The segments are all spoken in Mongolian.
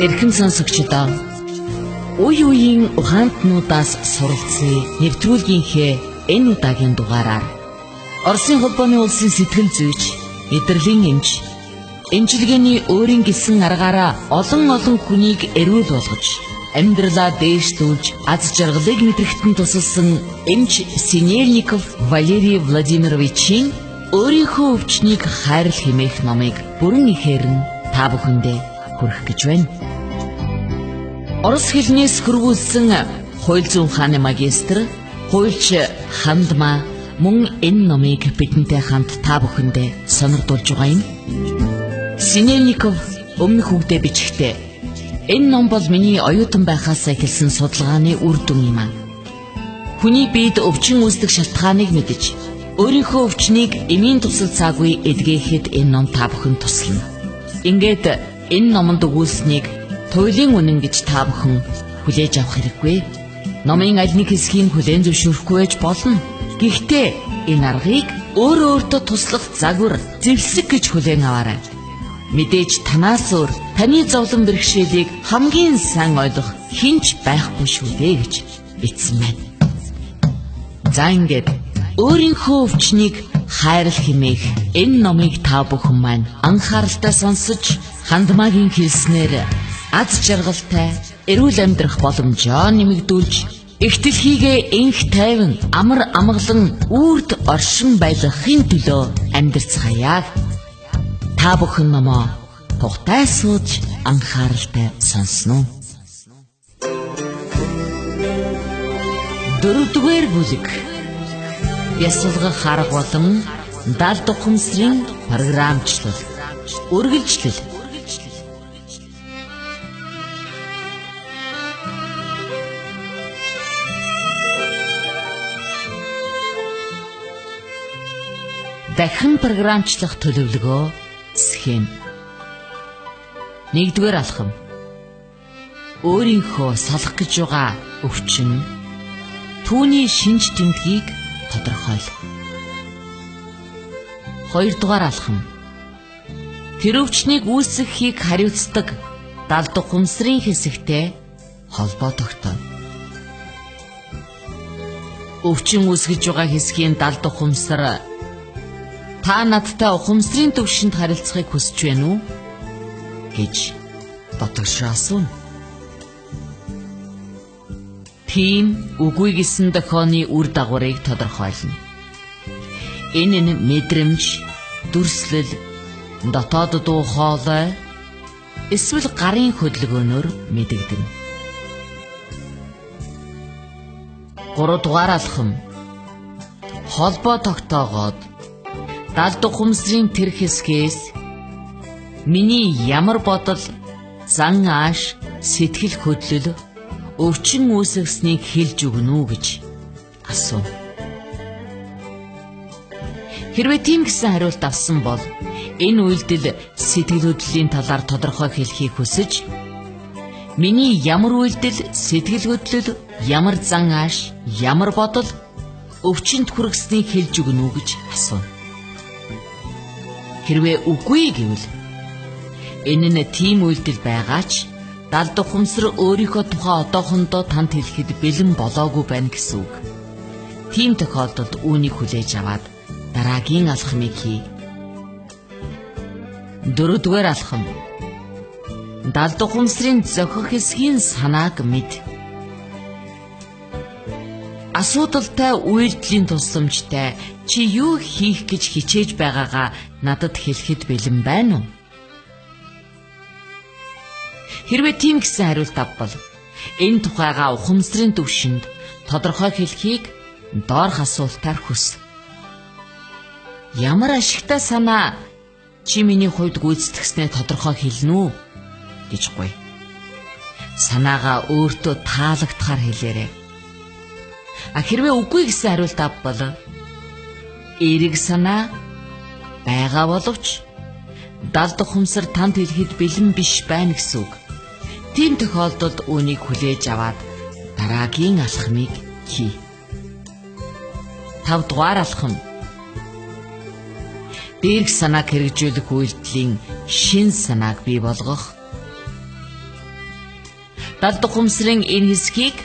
Эрхэм сонсогчдоо, үе үеийн ухаантнуудаас суралцъя нэвтрүүлгийнхээ энэ удаагийн дугаараар Оросын холбооны улсын сэтгэл зүйч, мэдрэлийн эмч, эмчилгээний өөрийн гэсэн аргаараа олон олон хүнийг эрүүл болгож, амьдралаа дээшлүүлж, аз жаргалыг мэдрэхэд нь тусалсан эмч Синельников Валерий Владимировичийн өөрийнхөө өвчнийг хайрл хэмээх номыг бүрэн ихээр нь та бүхэндээ хүргэх гэж байна. Орос хэлнээс хөрвүүлсэн хууль зүйн ухааны магистр, хуульч Хандма мөн энэ номыг бидэнтэй хамт та бүхэндээ сонирдуулж байгаа юм. Синельников өмнөх үгдээ бичгтээ энэ ном бол миний оюутан байхаас эхэлсэн судалгааны үр дүн юм аа. Хүний биед өвчин үүсдэг шалтгааныг мэдэж, өөрийнхөө өвчнийг эмийн тусалцаагүй эдгээхэд энэ ном та бүхэн туслана. Ингээд энэ номонд өгүүлснийг туйлын үнэн гэж та бүхэн хүлээж авах хэрэггүй. Номын аль нэг хэсгийг хүлээн зөвшөөрөхгүй байж болно. Гэхдээ энэ аргыг өөрөө өөртөө туслах загвар, зэвсэг гэж хүлээн аваарай. Мэдээж танаас өөр таны зовлон бэрхшээлийг хамгийн сайн ойлгох хэн ч байхгүй шүү дээ гэж бичсэн байна. За ингээд өөрийнхөө өвчнийг хайрл хэмээх энэ номыг та бүхэн маань анхааралтай сонсож, Хандмагийн хэлснээр аз жаргалтай эрүүл амьдрах боломжоо нэмэгдүүлж, эх дэлхийгээ энх тайван амар амгалан үрд оршин байлгахын төлөө амьдарцгаая. Та бүхэн номоо тухтай сууж анхааралтай сонсно уу? Дөрөвдүгээр бүлэг. Бясалгах арга болон далд ухамсарын програмчлал. Үргэлжлэл. Дахин програмчлах төлөвлөгөө схем. Нэгдүгээр алхам. Өөрийнхөө салах гэж байгаа өвчин түүний шинж тэмдгийг тодорхойл. Хоёрдугаар алхам. Тэр өвчнийг үүсгэхийг хариуцдаг далд ухамсарын хэсэгтэй холбоо тогтооно. Өвчин үүсгэж байгаа хэсгийн далд ухамсар та надтай ухамсарын төвшөнд харилцахыг хүсэж байна уу гэж дотогшоо асууна. Тийм үгүй гэсэн дохионы үр дагаврыг тодорхойлно. Энэ нь мэдрэмж, дүрслэл, дотоод дуу хоолой эсвэл гарын хөдөлгөөнөөр мэдэгдэнэ. Гуравдугаар алхам. Холбоо тогтоогоод далд ухамсарын тэр хэсгээс миний ямар бодол, зан ааш, сэтгэл хөдлөл өвчин үүсгэснийг хэлж өгнө үү гэж асууна. Хэрвээ тийм гэсэн хариулт авсан бол энэ үйлдэл сэтгэл хөдлөлийн талаар тодорхой хэлхийг хүсэж, миний ямар үйлдэл, сэтгэл хөдлөл, ямар зан ааш, ямар бодол өвчнөд хүргэснийг хэлж өгнө үү гэж асууна. Хэрвээ үгүй гэвэл энэ нь тийм үйлдэл байгаа ч далд ухамсар өөрийнхөө тухай одоохондоо танд хэлэхэд бэлэн болоогүй байна гэсэн үг. Тийм тохиолдолд үүнийг хүлээж аваад дараагийн алхмыг хий. Дөрөвдүгээр алхам. Далд ухамсарын зохих хэсгийн санааг мэд. Асуудалтай үйлдэлийн тусламжтай чи юу хийх гэж хичээж байгаагаа надад хэлэхэд бэлэн байна уу? Хэрвээ тийм гэсэн хариулт авбал энэ тухайгаа ухамсарын түвшинд тодорхой хэлхийг доорх асуултаар хүс. Ямар ашигтай санаа чи миний хувьд гүйцэтгснээ тодорхой хэлнэ үү гэж гуй. Санаагаа өөртөө таалагдахаар хэлээрэй. А хэрвээ үгүй гэсэн хариулт авбал эерэг санаа байгаа боловч далд ухамсар танд хэлэхэд бэлэн биш байна гэсэн үг. Тийм тохиолдолд үүнийг хүлээж аваад дараагийн алхмыг хий. 5 дугаар алхам. Дээрх санааг хэрэгжүүлэх үйлдэлийн шин санааг бий болгох. Далд ухамсарын энэ хэсгийг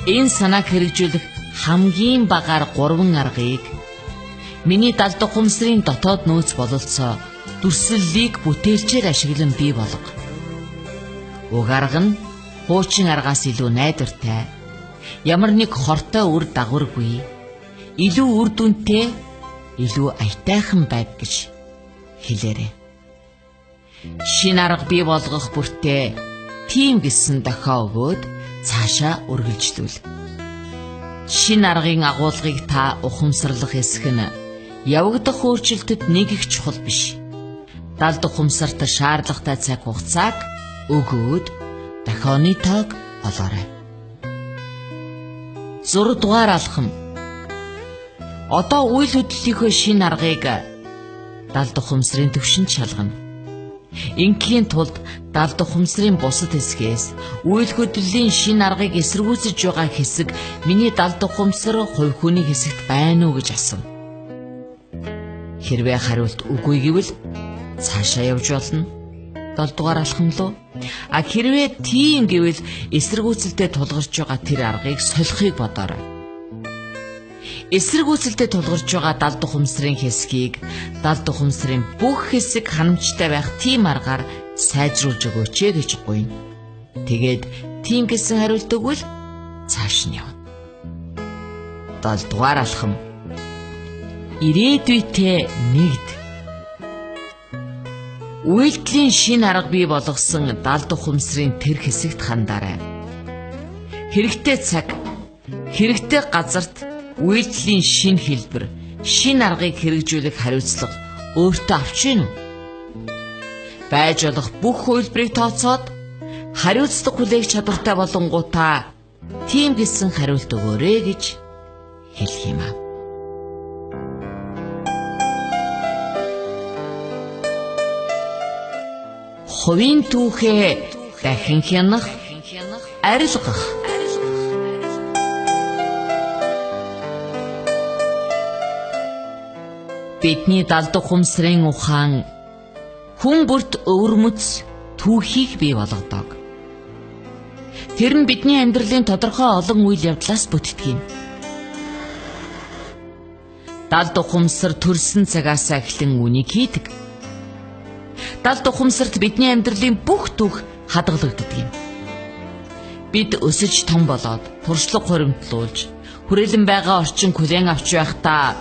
энэ санааг хэрэгжүүлэх хамгийн багаар 3 аргыг миний далд ухамсарын дотоод нөөц бололцоо дүрслэлийг бүтээлчээр ашиглан бий болго. Уг арга нь хуучин аргаас илүү найдвартай, ямар нэг хортой үр дагаваргүй, илүү үр дүнтэй, илүү аятайхан байг гэж хэлээрэй. Шинэ арга бий болгох бүртээ тийм гэсэн дохио өгөөд цаашаа үргэлжлүүл. Шинэ аргын агуулгыг та ухамсарлах хэсэг нь явагдах өөрчлөлтөд нэг их чухал биш. Далд ухамсарт шаардлагатай цаг хугацааг өгөөд дохионы тоог олоорой. 6 дугаар алхам. Одоо үйл хөдлөлийнхөө шинэ аргыг далд ухамсарын төвшөнд шалгана. Ингийн тулд далд ухамсарын бусад хэсгээс үйл хөдлөлийн шинэ аргыг эсэргүүцэж байгаа хэсэг миний далд ухамсар хувь хүний хэсэгт байна уу гэж асуув. Хэрвээ хариулт үгүй гэвэл цаашаа явж болно. 7 дугаар алхам руу. А хэрвээ тийм гэвэл эсэргүүцэлтэд тулгарч байгаа тэр аргыг солихыг бодоорой. Эсэргүүцэлтэд тулгарч байгаа далд ухамсарын хэсгийг далд ухамсарын бүх хэсэг ханамжтай байх тийм аргаар сайжруулж өгөөч гэж гуйна. Тэгээд тийм гэсэн хариулт өгвөл цааш нь явна. 7 дугаар алхам. Ирээдүйтэй нэгд. Үйлдэлийн шинэ арга бий болгосон далд ухамсарын тэр хэсэгт хандаарай. Хэрэгтэй цаг, хэрэгтэй газарт үйлдэлийн шинэ хэлбэр, шинэ аргыг хэрэгжүүлэх хариуцлага өөртөө авч гин үү? Байж болох бүх хувилбарыг тооцоод хариуцлага хүлээх чадвартай болонгуудаа тийм гэсэн хариулт өгөөрэй гэж хэлэх юм аа. Хувийн түүхээ дахин хянах, арилгах. Бидний далд ухамсарын ухаан хүн бүрт өвөрмөц түүхийг бий болгодог. Тэр нь бидний амьдралын тодорхой олон үйл явдлаас бүтдэг юм. Далд ухамсар төрсөн цагаас эхлэн үнийг хийдэг. Далд ухамсарт бидний амьдралын бүх түүх хадгалагддаг юм. Бид өсөж том болоод туршлага хуримтлуулж хүрээлэн байгаа орчин хүлээн авч байхдаа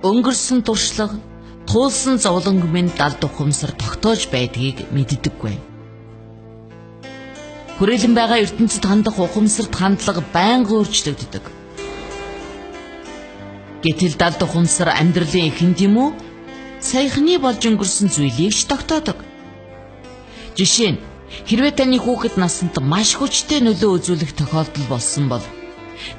өнгөрсөн туршлага, туулсан зовлонг минь далд ухамсар тогтоож байдгийг мэддэггүй. Хүрээлэн байгаа ертөнцид хандах ухамсарт хандлага байнга өөрчлөгддөг. Гэтэл далд ухамсар амьдралын эхэнд юм уу? Саяхны болж өнгөрсөн зүйлийг ч тогтоодог. Жишээ нь, хэрвээ таны хүүхэд насанд маш хүчтэй нөлөө үзүүлэх тохиолдол болсон бол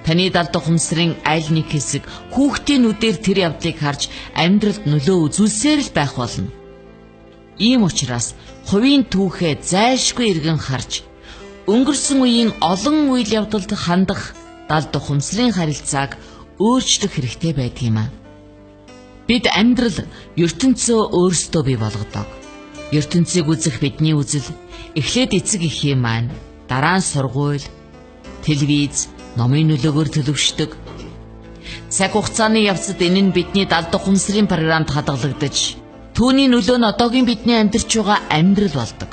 таны далд ухамсарын аль нэг хэсэг хүүхдийн нүдээр тэр явдлыг харж амьдралд нөлөө үзүүлсээр л байх болно. Ийм учраас хувийн түүхээ зайлшгүй эргэн харж өнгөрсөн үеийн олон үйл явдалд хандах далд ухамсарын харилцааг өөрчлөх хэрэгтэй байдаг юм аа. Бид амьдрал ертөнцөө өөрсдөө бий болгодог. Ертөнцийг үзэх бидний үзэл эхлээд эцэг эхийн маань, дараа нь сургууль, телевиз, номын нөлөөгөөр төлөвшдөг. Цаг хугацааны явцад энэ нь бидний далд ухамсарын програмд хадгалагдаж, түүний нөлөө нь одоогийн бидний амьдарч байгаа амьдрал болдог.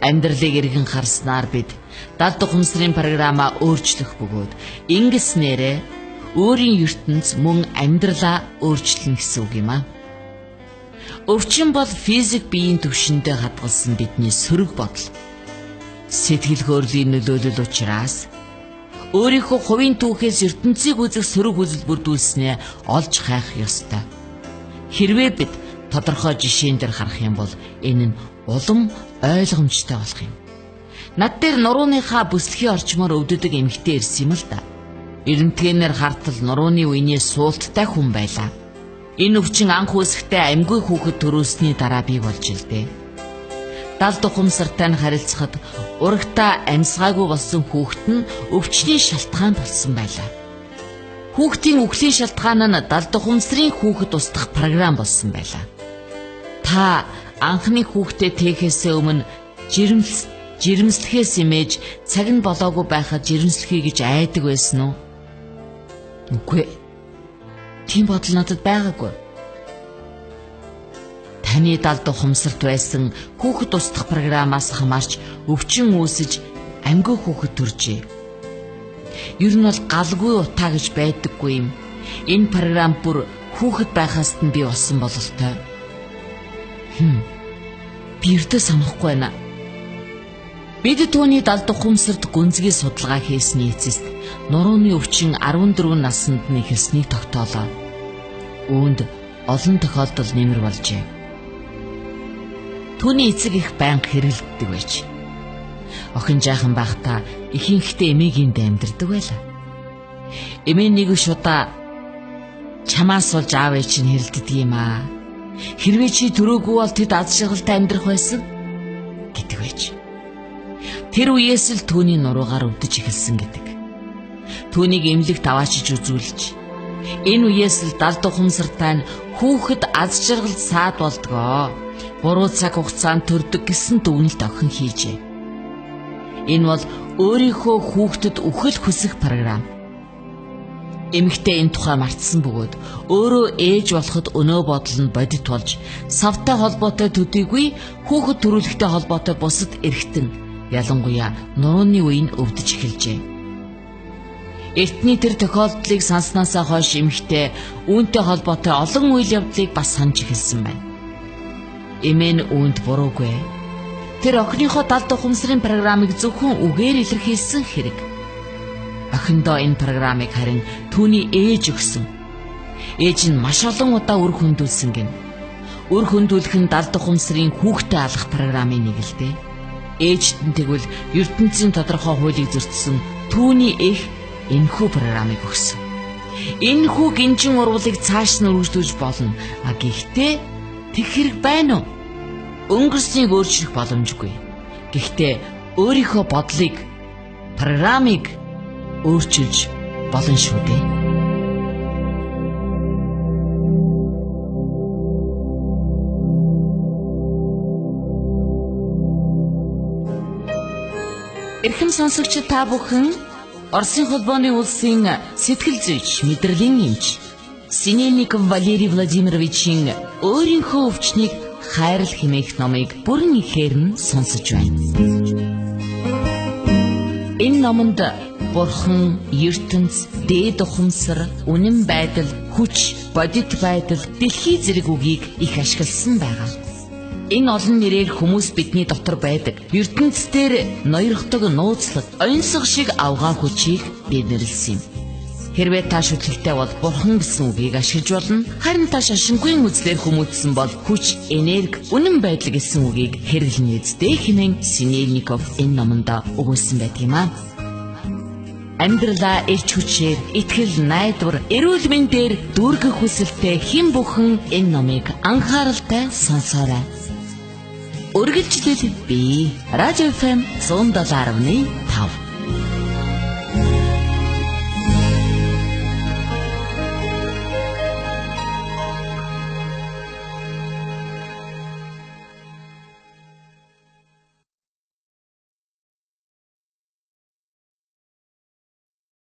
Амьдралыг эргэн харснаар бид далд ухамсарын програмаа өөрчлөх бөгөөд ингэснээрээ өөрийн ертөнц мөн амьдралаа өөрчилнө гэсэн үг юм аа. Өвчин бол физик биеийн түвшиндээ хадгалсан бидний сөрөг бодол. Сэтгэл хөдлөлийн нөлөөлөл учраас өөрийнхөө хувийн түүхээс ертөнцийг үзэх сөрөг үзэл бүрдүүлснээ олж хайх ёстой. Хэрвээ бид тодорхой жишээн дээр харах юм бол энэ нь улам ойлгомжтой болох юм. Над дээр нурууныхаа бүслэхийн орчмоор өвдөдөг эмэгтэй ирсэн юм л да. Эрэмтгээнээр хартал нурууны үений суулттай хүн байлаа. Энэ өвчин анх үүсэхдээ амьгүй хүүхэд төрүүлсний дараа бий болж илдээ. Далд ухамсартай нь харилцахад урагтаа амьсгаагүй болсон хүүхэд нь өвчний шалтгаан болсон байлаа. Хүүхдийн үхлийн шалтгаан нь далд ухамсарын хүүхэд устгах програм болсон байлаа. Та анхны хүүхдээ тээхээсээ өмнө жирэмслэх Жирэмслэхээс имэж цаг нь болоогүй байхад жирэмслэхий гэж айдаг байсан уу? Үгүй. Тийм бодол надад байгаагүй. Таны далд ухамсарт байсан хүүхэд устдах програмаас хамаарч өвчин үүсэж амьгүй хүүхэд төржээ. Ер нь бол галгүй утаа гэж байдаггүй юм. Энэ програм бүр хүүхэд байхаас нь бий болсон бололтой. Би ердөө санахгүй байна. Бид түүний далд ухамсарт гүнзгий судалгаа хийсний эцэст нурууны өвчин 14 наснд нь эхэлснийг тогтоолоо. Үүнд олон тохиолдол нэмэр болжээ. Түүний эцэг их байнга хэрэлддэг байж. Охин жаахан байхдаа ихэнхдээ эмээгийн амьдардаг байлаа. Эмээ нэг шудаа чамаас болж аав ээж чинь хэрэлддэг юм аа. Хэрвээ чи төрөөгүй бол тэд аз жаргалтай амьдрах байсан гэдэг байж. Тэр үеэс л түүний нуруугаар өвдөж эхэлсэн гэдэг. Түүнийг эмнэлэгт аваачиж үзүүлж энэ үеэс л далд ухамсартай нь хүүхэд аз жаргал саад болдгоо. Буруу цаг хугацаанд төрдөг гэсэн дүгнэлт охин хийжээ. Энэ бол өөрийнхөө хүүхдэд үхэл хүсэх програм. Эмэгтэй энэ тухай мартсан бөгөөд өөрөө ээж болоход өнөө бодол нь бодит болж савтай холбоотой төдийгүй хүүхэд төрүүлэхтэй холбоотой бусад эрхтэн ялангуяа нурууны үе нь өвдөж эхэлжээ. Эртний тэр тохиолдлыг санаснаасаа хойш эмэгтэй үүнтэй холбоотой олон үйл явдлыг бас санаж эхэлсэн байна. Эмээ нь үүнд буруугүй. Тэр охиныхоо далд ухамсарын програмыг зөвхөн үгээр илэрхийлсэн хэрэг. Охиндоо энэ програмыг харин түүний ээж өгсөн. Ээж нь маш олон удаа үр хөндүүлсэн гин. Үр хөндүүлэх нь далд ухамсарын хүүхдээ алах програмын нэг л дээ. Ээжт нь тэгвэл ертөнцийн тодорхой хуулийг зөрчсөн түүний эх энэхүү програмыг өгсөн. Энэхүү гинжин урвалыг цааш нь өргөжлүүлж болно. А гэхдээ тэг хэрэг байна уу? Өнгөрснийг өөрчлөх боломжгүй. Гэхдээ өөрийнхөө бодлыг, програмыг өөрчилж болно шүү дээ. Эрхэм сонсогч та бүхэн Оросын холбооны улсын сэтгэл зүйч, мэдрэлийн эмч Синельников Валерий Владимировичийн өөрийнхөө өвчнийг хайрл хэмээх номыг бүрэн ихээр нь сонсож байна. Энэ номонд бурхан, ертөнц, дээд ухамсар, үнэн байдал, хүч, бодит байдал, дэлхий зэрэг үгийг их ашигласан байгаа. Энэ олон нэрээр хүмүүс бидний дотор байдаг ертөнц дээр ноёрхдог нууцлаг, оньсго шиг авгаа хүчийг бид нэрлсэн юм. Хэрвээ та шүтлэгтэй бол бурхан гэсэн үгийг ашиглаж болно. Харин та шашингүй үзлээр хүмүүжсэн бол хүч, энерги, үнэн байдал гэсэн үгийг хэрэглэнэ үсттэй хэмээн Синельников энэ номонд өгүүлсэн байдаг юм аа. Амьдралаа эрч хүчээр, итгэл, найдвар, эрүүл мэндээр дүүргэх хүсэлтэй хэн бүхэн энэ номыг анхааралтай сонсоорой. Үргэлжлэл би Радио FM 107.1